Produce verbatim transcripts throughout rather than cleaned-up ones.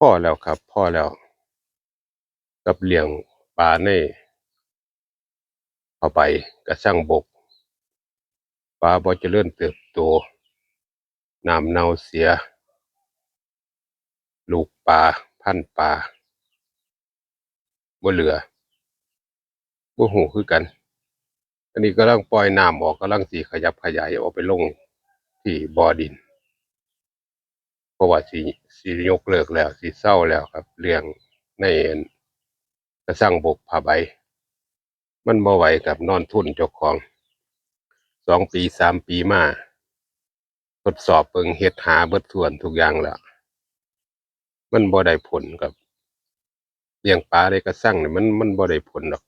พอแล้วครับ พอแล้ว กับเลี้ยงปลาในผ้าใบกระชังบก ปลาบ่เจริญเติบโต น้ำเน่าเสีย ลูกปลา พันธุ์ปลา บ่เหลือ บ่ฮู้คือกัน อันนี้กำลังปล่อยน้ำออก กำลังสิขยับขยายออกไปลงที่บ่อดิน เพราะว่าสิ สิยกเลิกแล้ว สิเซาแล้วครับ เลี้ยงในกระชังบกผ้าใบ มันบ่ไหวครับ นอนทุนเจ้าของ สองปี สามปีมา ทดสอบเบิ่ง เฮ็ดหาเบิดถ้วนทุกอย่างแล้ว มันบ่ได้ผลครับ เลี้ยงปลาในกระชังนี่มัน มันบ่ได้ผลดอก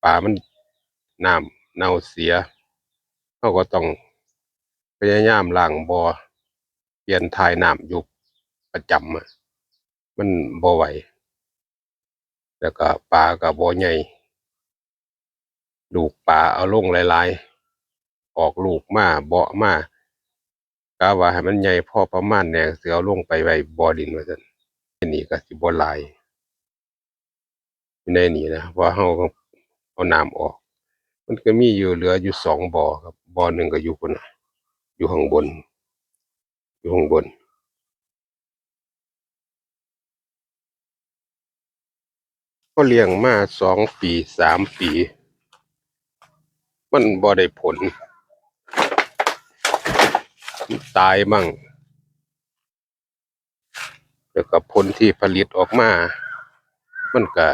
ปลามันน้ำเน่าเสีย เราก็ต้องพยายามล้างบ่อ เปลี่ยนถ่ายน้ำอยู่ประจำอะ มันบ่ไหว แล้วก็ปลาก็บ่ใหญ่ ลูกปลาเอาลงหลายๆ ออกลูกมา เบาะมา กะว่าให้มันใหญ่พอประมาณแหน่ สิเอาลงไปไว้บ่อดินว่าซั่น อันนี้ก็สิบ่หลาย อยู่ในนี้นะ เพราะเราเอาน้ำออก มันก็มีอยู่ เหลืออยู่สองบ่อครับ บ่อหนึ่งก็อยู่พุ้นน่ะ อยู่ข้างบน อยู่ข้างบน ก็เลี้ยงมาสองปี สามปี มันบ่ได้ผล ตายมั่ง แล้วก็ผลที่ผลิตออกมา มันก็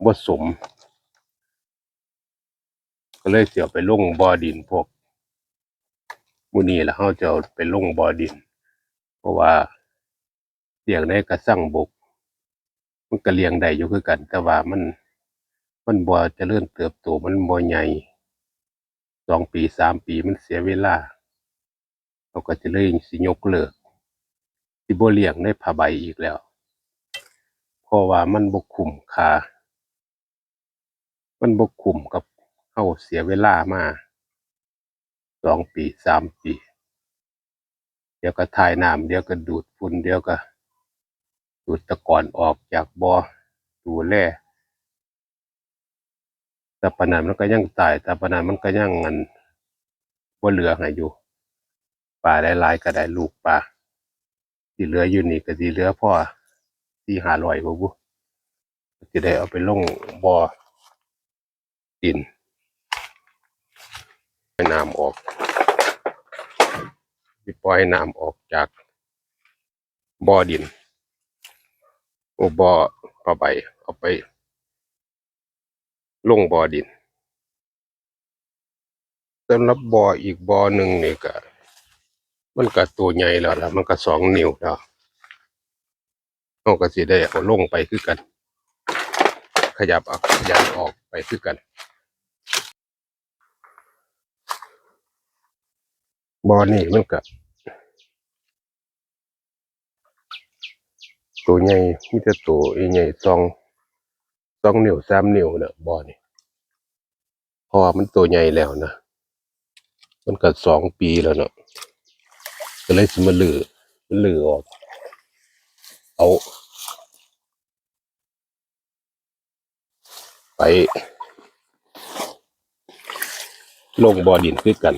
บ่สม ก็เลยสิเอาไปลงบ่อดินพวก มื้อนี้ล่ะ เราจะเอาไปลงบ่อดิน เพราะว่าเลี้ยงในกระชังบก มันก็เลี้ยงได้อยู่คือกัน แต่ว่ามัน มันบ่เจริญเติบโต มันบ่ใหญ่ สองปี สามปี มันเสียเวลา เราก็จะเลยสิยกเลิก สิบ่เลี้ยงในผ้าใบอีกแล้ว เพราะว่ามันบ่คุ้มค่า มันบ่คุ้มกับเราเสียเวลามา สองปี สามปี เดี๋ยวก็ถ่ายน้ำ เดี๋ยวก็ดูดฝุ่น เดี๋ยวก็ดูดตะกอนออกจากบ่อ ดูแล แต่ปานนั้นมันก็ยังตาย แต่ปานนั้นมันก็ยัง อัน บ่เหลือให้อยู่ ปลาหลายๆ ก็ได้ ลูกปลา ที่เหลืออยู่นี่ก็สิเหลือพอสี่ห้าร้อยบ่บุ สิได้เอาไปลงบ่อดิน ให้น้ำออก สิปล่อยน้ำออกจากบ่อดิน โอ้ บ่อผ้าใบ เอาไปลงบ่อดิน สำหรับบ่ออีกบ่อหนึ่งนี่ก็ มันก็ตัวใหญ่แล้วล่ะ มันก็สองนิ้วแล้ว เราก็สิได้เอาลงไปคือกัน ขยับเอา ขยายออกไปคือกัน บ่อนี่มันก็ ตัวใหญ่ มีแต่ตัวใหญ่ๆ สอง สองนิ้ว สามนิ้วเนี่ย บ่อนี่ เพราะว่ามันตัวใหญ่แล้วนะ มันก็สองปีแล้วเนาะ ก็เลยสิมารื้อ รื้อออก เอา ไปลงบ่อดินคือกัน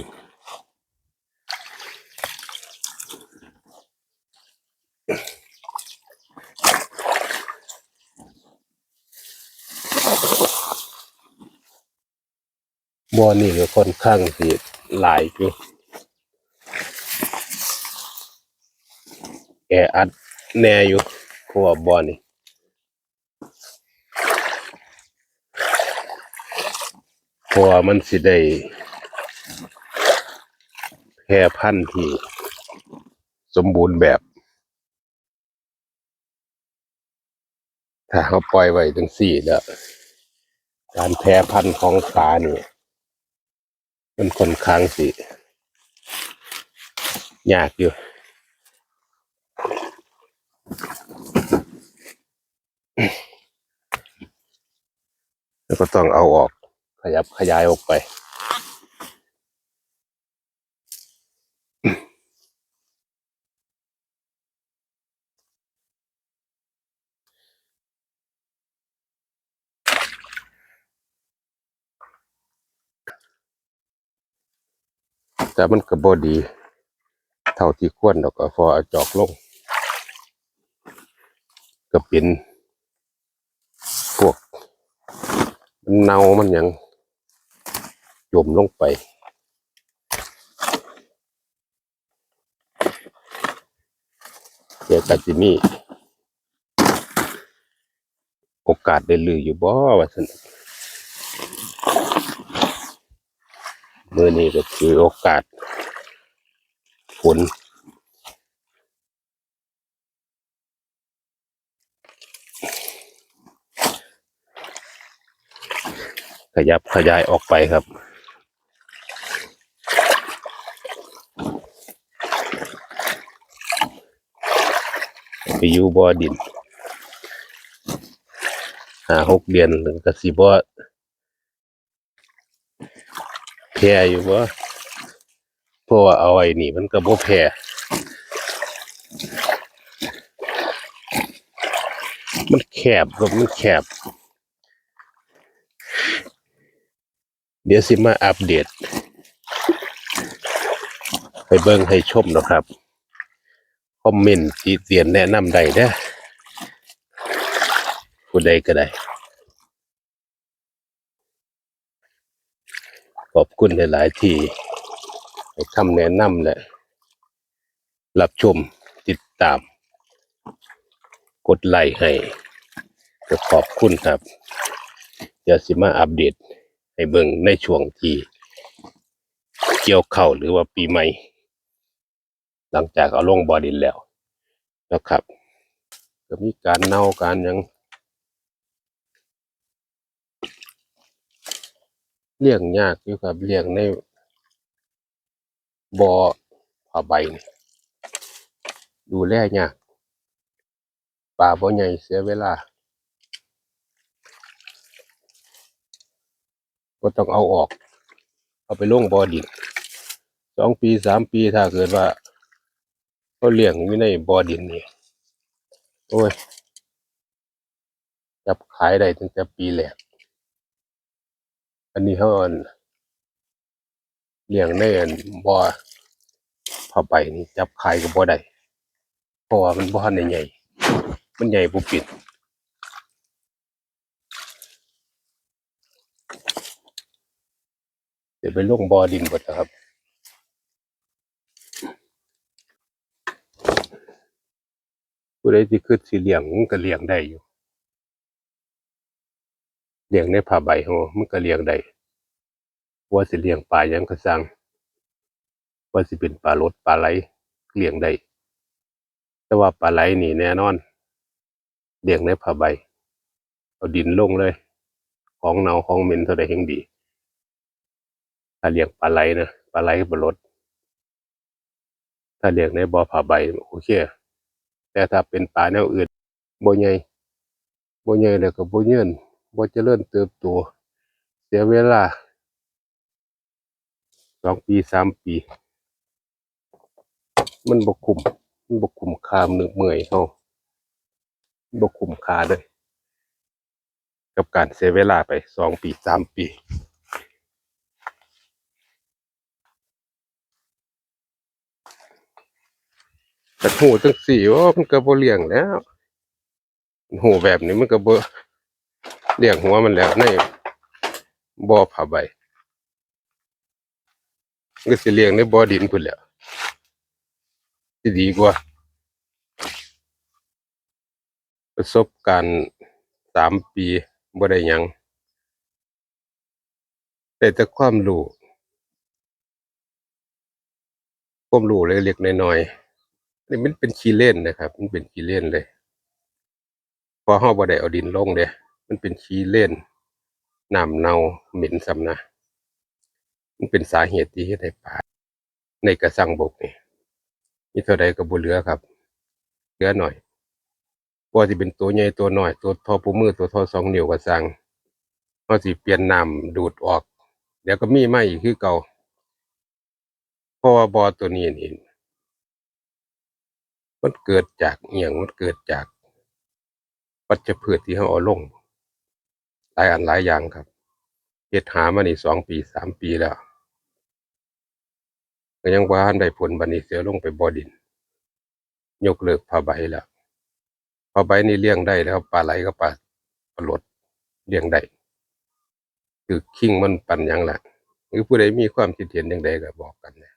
บ่อนี่ก็ค่อนข้างสิหลายอยู่ แออัดแน่อยู่ เพราะว่าบ่อนี่ เพราะว่ามันสิได้แพร่พันธุ์ที่สมบูรณ์แบบ ถ้าเราปล่อยไว้จั่งซี้แล้ว การแพร่พันธุ์ของปลานี่ มันค่อนข้างสิยากอยู่ แล้วก็ต้องเอาออก ขยับขยายออกไป แต่มันก็บ่ดีเท่าที่ควรดอก ก็พอเอาจอกลง ก็เป็นพวกมันเน่ามันหยังจมลงไป เดี๋ยวก็สิมีโอกาสได้รื้ออยู่บ่ว่าซั่น มื้อนี้ก็ถือโอกาสฝน ขยับขยายออกไปครับ ไปอยู่บ่อดิน ห้าหกเดือนก็สิบ่แผ่อยู่บ่ เพราะว่าเอาไว้นี่มันก็บ่แผ่ มันแคบครับ มันแคบ เดี๋ยวสิมาอัปเดต ให้เบิ่งให้ชมเนาะครับ คอมเมนต์ติเตียนแนะนำได้เด้อ ผู้ใดก็ได้ ขอบคุณหลายๆที่ให้คำแนะนำและรับชมติดตาม กดไลค์ให้ ก็ขอบคุณครับ เดี๋ยวสิมาอัปเดตให้เบิ่งในช่วงที่เกี่ยวข้าวหรือว่าปีใหม่ หลังจากเอาลงบ่อดินแล้วนะครับ ก็มีการเน่าการหยัง เลี้ยงยากอยู่ครับ เลี้ยงในบ่อผ้าใบนี่ ดูแลยาก ปลาบ่ใหญ่ เสียเวลา ก็ต้องเอาออก เอาไปลงบ่อดิน สองปี สามปี ถ้าเกิดว่าเขาเลี้ยงอยู่ในบ่อดินนี่ โอ้ย จับขายได้ตั้งแต่ปีแรก อันนี้เขาอันเลี้ยงในอันบ่อผ้าใบนี่จับขายก็บ่ได้ เพราะว่ามันบ่ทันได้ใหญ่ มันใหญ่บ่เป็น เดี๋ยวไปลงบ่อดินหมดแล้วครับ ผู้ใดที่คิดสิเลี้ยงมันก็เลี้ยงได้อยู่ เลี้ยงในผ้าใบเฮามันก็เลี้ยงได้ ว่าสิเลี้ยงปลาหยังก็ซ่าง ว่าสิเป็นปลาหลดปลาไหลเลี้ยงได้ แต่ว่าปลาไหลนี่แน่นอน เลี้ยงในผ้าใบ เอาดินลงเลย ของเน่าของเหม็นเท่าใดแฮ่งดี ถ้าเลี้ยงปลาไหลนะ ปลาไหลก็บ่หลด ถ้าเลี้ยงในบ่อผ้าใบโอเค แต่ถ้าเป็นปลาแนวอื่น บ่ใหญ่ บ่ใหญ่แล้วก็บ่ยืน บ่เจริญเติบโต เสียเวลา สองปี สาม ปี มันบ่คุ้ม มันบ่คุ้มค่าเมื่อยเฮา บ่คุ้มค่าเลย กับการเสียเวลาไป สองปี สาม ปี คันฮู้จั่งซี้ โอ้ มันก็บ่เลี้ยงแล้ว ฮู้แบบนี้มันก็บ่เลี้ยงหัวมันแล้ว ในบ่อผ้าใบ มันก็สิเลี้ยงในบ่อดินพู้นแหล้ว สิดีกว่า ประสบการณ์ สาม ปี บ่ได้หยัง ได้แต่ความรู้ ความรู้เล็กๆน้อยๆ นี่มันเป็นขี้เลนนะครับ มันเป็นขี้เลนเลย เพราะเฮาบ่ได้เอาดินลงเด้ มันเป็นขี้เลน น้ำเน่าเหม็นส่ำนะ มันเป็นสาเหตุที่เฮ็ดให้ปลาในกระชังบกนี่ มีเท่าใดก็บ่เหลือครับ เหลือน้อย บ่ว่าสิเป็นตัวใหญ่ตัวน้อย ตัวเท่าผู้มือ ตัวเท่าสองนิ้วก็ซ่าง เฮาสิเปลี่ยนน้ำดูดออก เดี๋ยวก็มีมาอีกคือเก่า เพราะว่าบ่อตัวนี้นี่ มันเกิดจากอิหยัง มันเกิดจากวัชพืชที่เฮาเอาลง หลายอันหลายอย่างครับ เฮ็ดหามานี่ สอง ปี สาม ปีแล้ว ก็ยังบ่ทันได้ผล บัดนี้สิเอาลงไปบ่อดิน ยกเลิกผ้าใบแล้ว ผ้าใบนี่เลี้ยงได้แล้ว ปลาไหลกับปลา ปลาหลดเลี้ยงได้ คือคิงมันปันหยังล่ะ หรือผู้ใดมีความคิดเห็นจั่งใดก็บอกกันนะ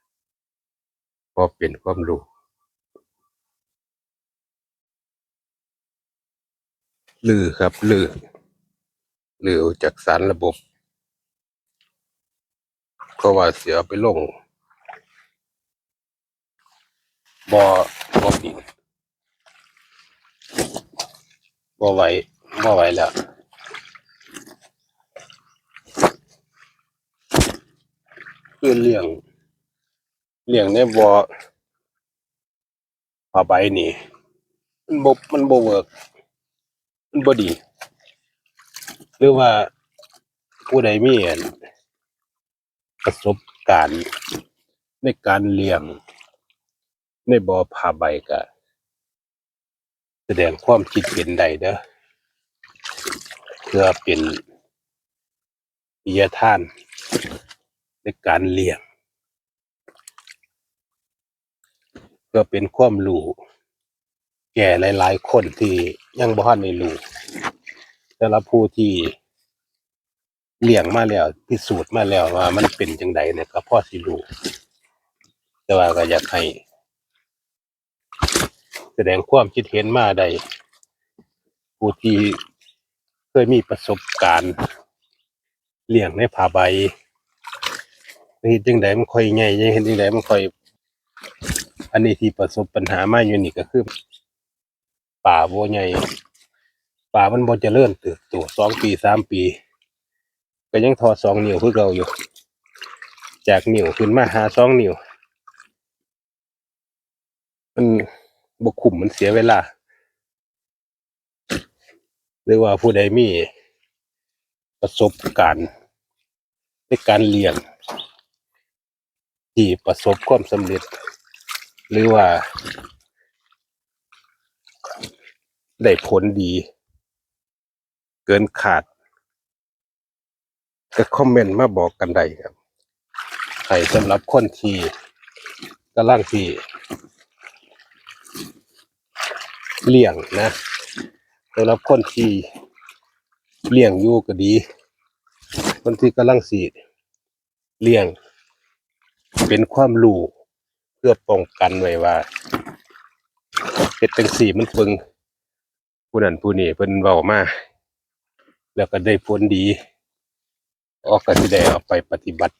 พอเป็นความรู้ รื้อครับ รื้อ รื้อออกจากสารระบบ เพราะว่าสิเอาไปลงบ่อ บ่อดิน บ่ไหว บ่ไหวแล้ว คือเลี้ยง เลี้ยงในบ่อผ้าใบนี่ มันบ่ มันบ่เวิร์ก มันบ่ดี หรือว่าผู้ใดมีอันประสบการณ์ในการเลี้ยงในบ่อผ้าใบก็แสดงความคิดเห็นได้เด้อ เพื่อเป็นวิทยาทานในการเลี้ยง เพื่อเป็นความรู้แก่หลายๆคนที่ยังบ่ทันได้รู้ สำหรับผู้ที่เลี้ยงมาแล้ว พิสูจน์มาแล้วว่ามันเป็นจั่งใดเนี่ย ก็พอสิรู้ แต่ว่าก็อยากให้แสดงความคิดเห็นมาได้ ผู้ที่เคยมีประสบการณ์เลี้ยงในผ้าใบ เฮ็ดจั่งใดมันค่อยใหญ่ เฮ็ดจั่งใดมันค่อย อันนี้ที่ประสบปัญหามาอยู่นี่ก็คือ ปลาบ่ใหญ่ ปลามันบ่เจริญเติบโต สองปี สามปี ก็ยังท่อสองนิ้วคือเก่าอยู่ จากนิ้วขึ้นมาหาสองนิ้ว มันบ่คุ้ม มันเสียเวลา หรือว่าผู้ใดมีประสบการณ์ในการเลี้ยงที่ประสบความสำเร็จ หรือว่าได้ผลดีเกินคาด ก็คอมเมนต์มาบอกกันได้ครับ ให้สำหรับคนที่กำลังสิเลี้ยงนะ สำหรับคนที่เลี้ยงอยู่ก็ดี คนที่กำลังสิเลี้ยง เป็นความรู้เพื่อป้องกันไว้ว่า เฮ็ดจั่งซี้มันเบิ่ง ผู้นั้นผู้นี้เพิ่นเว้ามา แล้วก็ได้ผลดี ออกก็สิได้เอาไปปฏิบัติ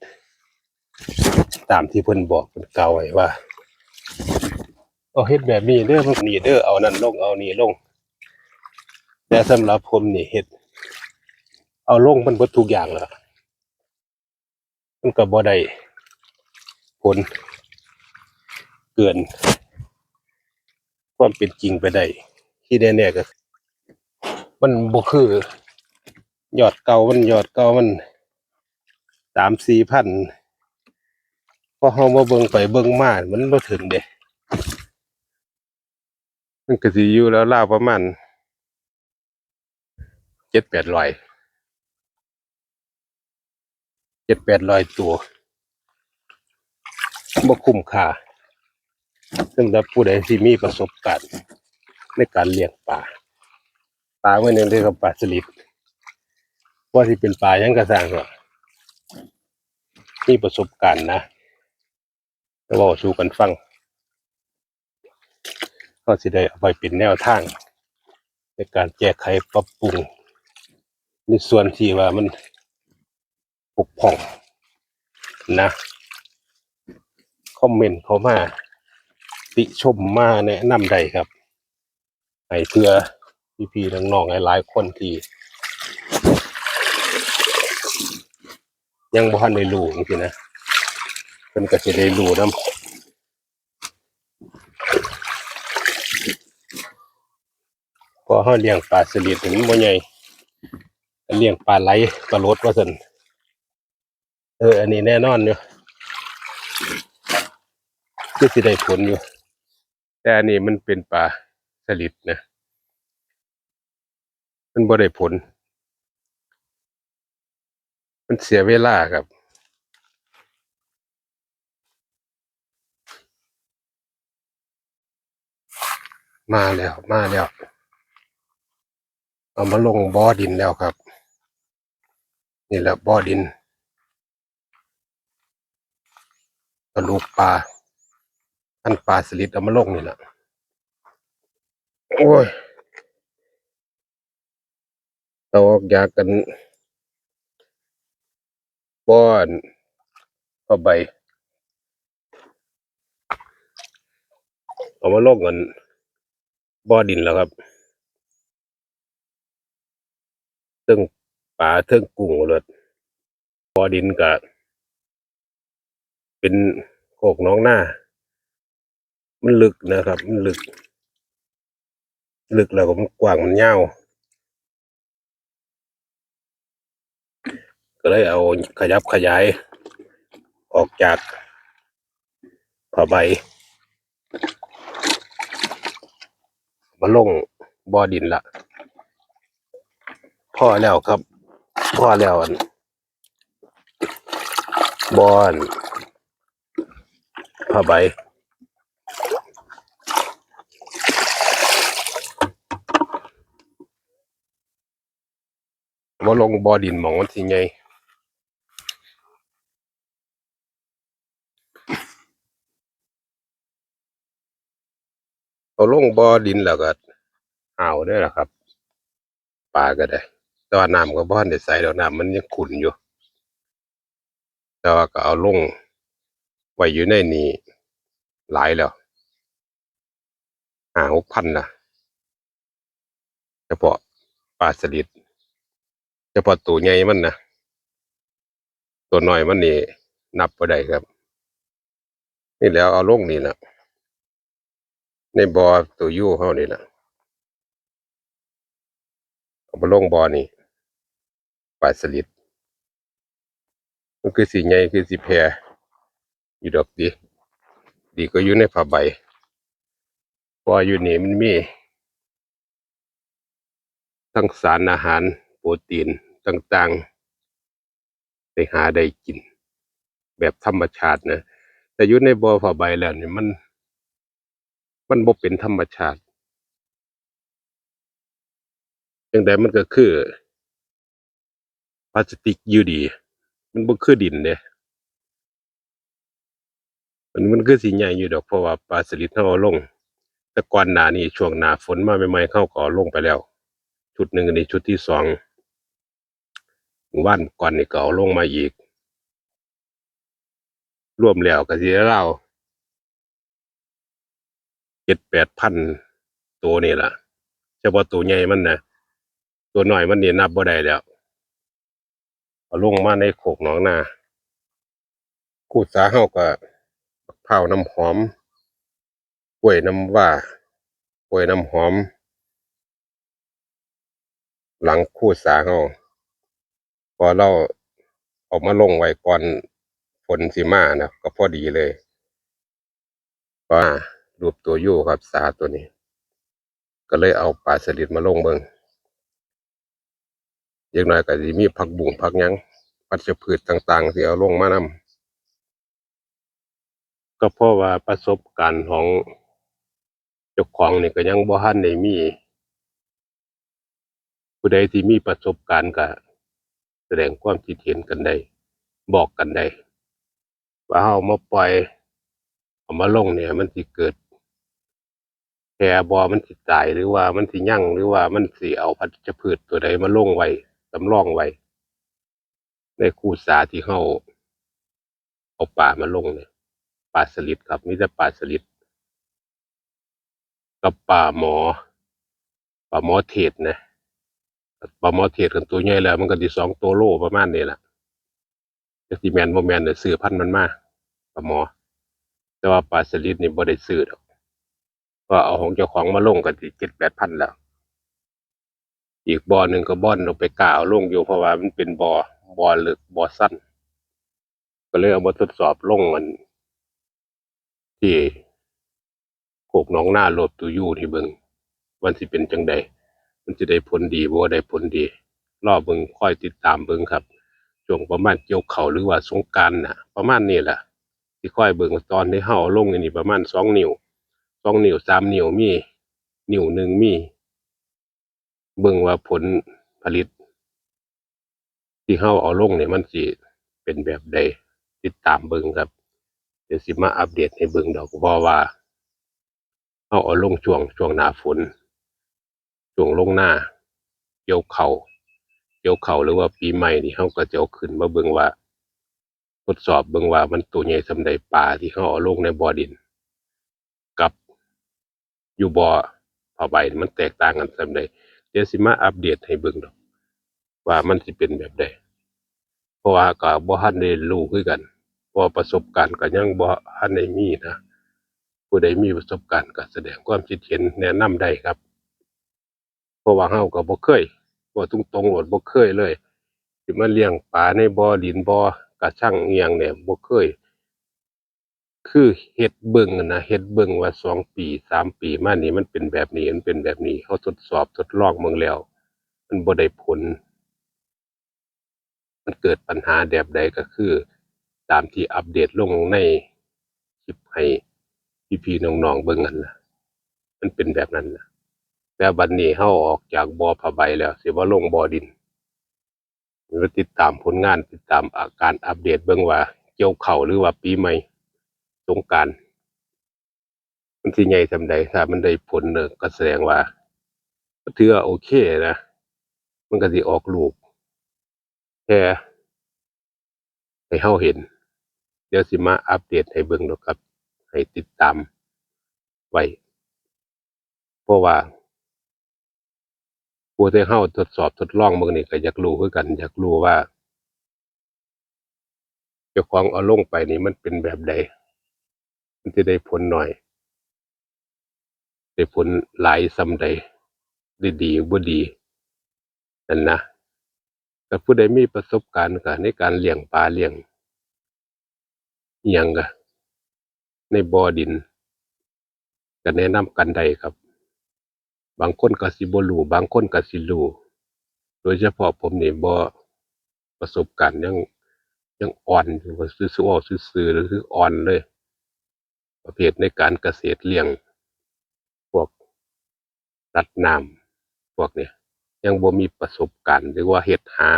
ตามที่เพิ่นบอกเพิ่นกล่าวไว้ว่า เอาเฮ็ดแบบนี้เด้อ มันนี่เด้อ เอานั่นลง เอานี่ลง แต่สำหรับผมนี่เฮ็ด เอาลงมันเบิดทุกอย่างแล้ว มันก็บ่ได้ผลเกินความเป็นจริงไปได้ ที่แน่ๆก็ มันบ่คือยอดเก่ามัน ยอดเก่ามันสามสี่พัน พอเฮามาเบิ่งไปเบิ่งมา มันบ่ถึงเด้ มันก็สิอยู่ราวๆประมาณเจ็ดแปดร้อย เจ็ดแปดร้อยตัว บ่คุ้มค่าสำหรับผู้ใดที่มีประสบการณ์ในการเลี้ยงปลา ปลามื้อหนึ่งเรียกว่าปลาสลิด ว่าสิเป็นปลาหยังก็ซ่างเถาะ มีประสบการณ์นะ ก็เว้าสู่กันฟัง ก็สิได้เอาไปเป็นแนวทางในการแก้ไขปรับปรุง ในส่วนที่ว่ามันบกพร่องนะ คอมเมนต์เข้ามา ติชมมาแนะนำได้ครับ ให้เพื่อพี่ๆน้องๆหลายๆคนที่ยังบ่ทันได้รู้จังซี้นะ เพิ่นก็สิได้รู้นำ เพราะเฮาเลี้ยงปลาสลิดนี่มันบ่ใหญ่ เลี้ยงปลาไหลปลาหลดว่าซั่น เออ อันนี้แน่นอนอยู่ คือสิได้ผลอยู่ แต่อันนี้มันเป็นปลาสลิดนะ มันบ่ได้ผล มันเสียเวลาครับ มาแล้ว มาแล้ว เอามาลงบ่อดินแล้วครับ นี่แหละบ่อดิน กระดูกปลา อันปลาสลิดเอามาลงนี่แหละ โอ้ย เอาออกจากกัน บ่อนผ้าใบ เอามาลงกันบ่อดินแล้วครับ เทิงปลาเทิงกุ้งเลย บ่อดินก็เป็นโคกหนองนา มันลึกนะครับ มันลึก ลึกแล้วก็มันกว้างมันยาว ก็เลยเอาขยับขยายออกจากผ้าใบ มาลงบ่อดินละ พอแล้วครับ พอแล้วอัน บ่อนผ้าใบ มาลงบ่อดินหม่องมันสิใหญ่ เอาลงบ่อดินแล้วก็เอาได้ละครับ ปลาก็ได้ แต่ว่าน้ำก็บ่ทันได้ใสดอก น้ำมันยังขุ่นอยู่ แต่ว่าก็เอาลงไว้อยู่ในนี้หลายแล้ว ห้าหกพันนะ เฉพาะปลาสลิด เฉพาะตัวใหญ่มันนะ ตัวน้อยมันนี่นับบ่ได้ครับ นี่แล้วเอาลงนี่ละ ในบ่อตัวอยู่เฮานี่ละ เอามาลงบ่อนี่ ปลาสลิด มันคือสิใหญ่คือสิแพร่อยู่ดอกติ ดีกว่าอยู่ในผ้าใบ เพราะอยู่นี่มันมีทั้งสารอาหาร โปรตีนต่างๆ ได้หาได้กิน แบบธรรมชาตินะ แต่อยู่ในบ่อผ้าใบแล้วนี่มัน มันบ่เป็นธรรมชาติ จั่งใดมันก็คือพลาสติกอยู่ดี มันบ่คือดินเด้ มัน มันคือสิใหญ่อยู่ดอก เพราะว่าปลาสลิดเฮาเอาลง แต่ก่อนหน้านี้ช่วงหน้าฝนมาใหม่ๆ เฮาก็เอาลงไปแล้ว ชุดหนึ่ง อันนี้ชุดที่สอง มื้อวานก่อนนี่ก็เอาลงมาอีก รวมแล้วก็สิได้ราว เจ็ดแปดพันตัวนี่ล่ะ เฉพาะตัวใหญ่มันนะ ตัวน้อยมันนี่นับบ่ได้แล้ว เอาลงมาในโคกหนองนา คู่สาเฮาก็ บักพร้าวน้ำหอม กล้วยน้ำว้า กล้วยน้ำหอม หลังคู่สาเฮา พอเราเอามาลงไว้ก่อนฝนสิมานะ ก็พอดีเลย ว่ารวบตัวอยู่ครับ สาตัวนี้ ก็เลยเอาปลาสลิดมาลงเบิ่ง อย่างน้อยก็สิมีผักบุ้งผักหยัง วัชพืชต่างๆ ที่เอาลงมานำ ก็เพราะว่าประสบการณ์ของเจ้าของนี่ก็ยังบ่ทันได้มี ผู้ใดที่มีประสบการณ์ก็แสดงความคิดเห็นกันได้ บอกกันได้ ว่าเฮามาปล่อย เอามาลงเนี่ย มันสิเกิดแพร่บ่ มันสิตาย หรือว่ามันสิยัง หรือว่ามันสิเอาวัชพืชตัวใดมาลงไว้ สำรองไว้ ในคู่สาที่เฮาเอาปลามาลงเนี่ย ปลาสลิดครับ มีแต่ปลาสลิด กับปลาหมอ ปลาหมอเทศนะ ปลาหมอเทศกันตัวใหญ่แล้ว มันก็สิสองตัวโลประมาณนี้ล่ะ จักสิแม่นบ่แม่นเนี่ย ซื้อพันธุ์มันมา ปลาหมอ แต่ว่าปลาสลิดนี่บ่ได้ซื้อดอก เพราะเอาของเจ้าของมาลงก็สิเจ็ดแปดพันแล้ว อีกบ่อหนึ่งก็บ่อนลงไปกล้าเอาลงอยู่ เพราะว่ามันเป็นบ่อ บ่อลึก บ่อสั้น ก็เลยเอามาทดสอบลงมัน ที่โคกหนองนาโลดตูยูนี่เบิ่ง มันสิเป็นจั่งใด มันสิได้ผลดีบ่ได้ผลดี รอเบิ่ง คอยติดตามเบิ่งครับ ช่วงประมาณเกี่ยวข้าวหรือว่าสงกรานต์น่ะ ประมาณนี้แหละ สิคอยเบิ่ง ตอนที่เฮาเอาลงนี่ประมาณสองนิ้ว สองนิ้ว สามนิ้ว มี นิ้วหนึ่งมี เบิ่งว่าผลผลิตที่เฮาเอาลงนี่มันสิเป็นแบบใด ติดตามเบิ่งครับ เดี๋ยวสิมาอัปเดตให้เบิ่งดอก เพราะว่าเฮาเอาลงช่วง ช่วงหน้าฝน ช่วงลงนา เกี่ยวข้าว เกี่ยวข้าวหรือว่าปีใหม่นี่ เฮาก็จะเอาขึ้นมาเบิ่งว่า ทดสอบเบิ่งว่ามันตัวใหญ่ส่ำใด ปลาที่เฮาเอาลงในบ่อดิน กับอยู่บ่อผ้าใบมันแตกต่างกันส่ำใด เดี๋ยวสิมาอัปเดตให้เบิ่งดอก ว่ามันสิเป็นแบบใด เพราะว่าก็บ่ทันได้รู้คือกัน เพราะว่าประสบการณ์ก็ยังบ่ทันได้มีนะ ผู้ใดมีประสบการณ์ก็แสดงความคิดเห็นแนะนำได้ครับ เพราะว่าเฮาก็บ่เคย เว้าตรงๆ โลด บ่เคยเลย สิมาเลี้ยงปลาในบ่อดิน บ่อกระชังอิหยังเนี่ย บ่เคย คือเฮ็ดเบิ่งหั้นนะ เฮ็ดเบิ่งว่าสองปี สามปีมานี่มันเป็นแบบนี้ มันเป็นแบบนี้ เฮาทดสอบทดลองเบิ่งแล้ว มันบ่ได้ผล มันเกิดปัญหาแบบใดก็คือ ตามที่อัปเดตลงในคลิปให้พี่ๆ น้องๆ เบิ่งหั้นล่ะ มันเป็นแบบนั้นล่ะ แต่บัดนี้เฮาออกจากบ่อผ้าใบแล้ว สิมาลงบ่อดิน มาติดตามผลงาน ติดตามอาการอัปเดตเบิ่งว่าเกี่ยวข้าวหรือว่าปีใหม่ สงกรานต์ มันสิใหญ่ส่ำใด ถ้ามันได้ผลเด้อ ก็แสดงว่า ก็ถือว่าโอเคนะ มันก็สิออกลูกแพร่ให้เฮาเห็น เดี๋ยวสิมาอัปเดตให้เบิ่งดอกครับ ให้ติดตามไว้ เพราะว่าผู้ที่เฮาทดสอบทดลองเบิ่งนี่ก็อยากรู้คือกัน อยากรู้ว่า เจ้าของเอาลงไปนี่มันเป็นแบบใด มันสิได้ผลน้อย ได้ผลหลายส่ำใด ได้ดีบ่ดี นั่นนะ แต่ผู้ใดมีประสบการณ์ก็ในการเลี้ยงปลาเลี้ยงอิหยังก็ในบ่อดิน ก็แนะนำกันได้ครับ บางคนก็สิบ่รู้ บางคนก็สิรู้ โดยเฉพาะผมนี่บ่ ประสบการณ์ยัง ยังอ่อนอยู่ ซื่อๆ ซื่อๆ หรือคืออ่อนเลย ประเภทในการเกษตรเลี้ยง พวกตัดน้ำ พวกเนี่ย ยังบ่มีประสบการณ์ หรือว่าเฮ็ดหา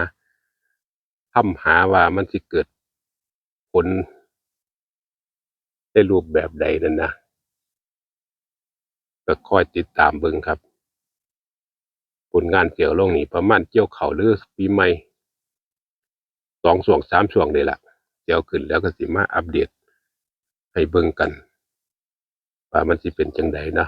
ทำหาว่ามันสิเกิดผลในรูปแบบใดนั่นนะ ก็คอยติดตามเบิ่งครับ ผลงานเกี่ยวลงนี่ประมาณเกี่ยวข้าวหรือปีใหม่ สองช่วงสามช่วงนี่ล่ะ เดี๋ยวขึ้นแล้วก็สิมาอัปเดตให้เบิ่งกัน ว่ามันสิเป็นจั่งใดนะ